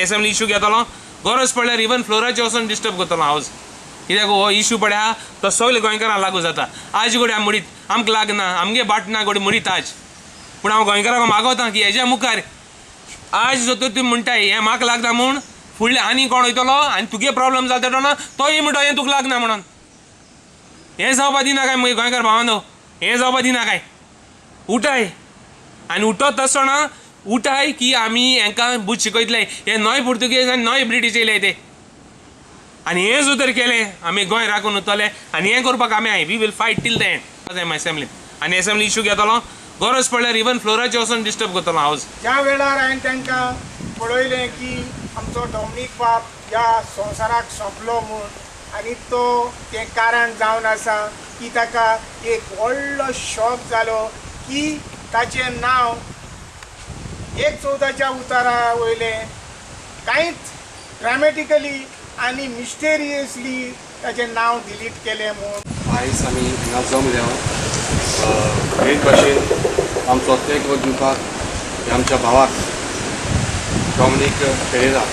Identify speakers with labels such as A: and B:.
A: Assembly issue घेतलो, गरज पडल्यार इवन फ्लोराचे वचून डिस्टर्ब करतलो हावज, कित्याक हो इशू पळय आहा तो सगळे गोंयकारांक लागू जाता. आज गोडी आमी म्हणीत आमकां लागना, आमगे बाट ना गोडी म्हणीत आज. पूण हांव गोंयकारांक मागवता की हेज्या मुखार आज जर तर तुमी म्हणटाय हें म्हाका लागना म्हूण, फुडलें आनी कोण वयतलो आनी तुगे प्रॉब्लम जाता तेन्ना तोय म्हणटा हें तुका लागना म्हणून. हें जावपा दिना काय मागीर गोंयकार भावांनो, हें जावपा दिना काय. उठाय आनी उठत आसतना उठाय की आमी हेंकां बूद शिकयतले. हे नय पुर्तुगेज आनी नय ब्रिटीश येयले ते, आनी हें जर तर केलें आमी गोंय राखून उरतले. आनी हें करपाक आमी I we will fight till the end. एसेंब्लीन आनी एसेंब्ली इशू घेतलो, गरज पडल्यार इवन फ्लोराचे वचून डिस्टर्ब करतलो हावज.
B: ज्या वेळार हांवें तांकां पळयलें की आमचो डॉमनीक बाब ह्या संवसाराक सोंपलो म्हूण, आनी तो तें कारण जावन आसा की ताका एक व्हडलो शॉक जालो की ताचें नांव 1/14च्या उतारा वयलें कांयच ड्रामेटिकली आनी मिस्टेरियसली ताचें नांव डिलीट केलें म्हूण.
C: आयज आमी हांगा जमल्या एक भाशेन आमचो तेंको दिवपाक आमच्या भावाक डॉमनीक पेरेरा.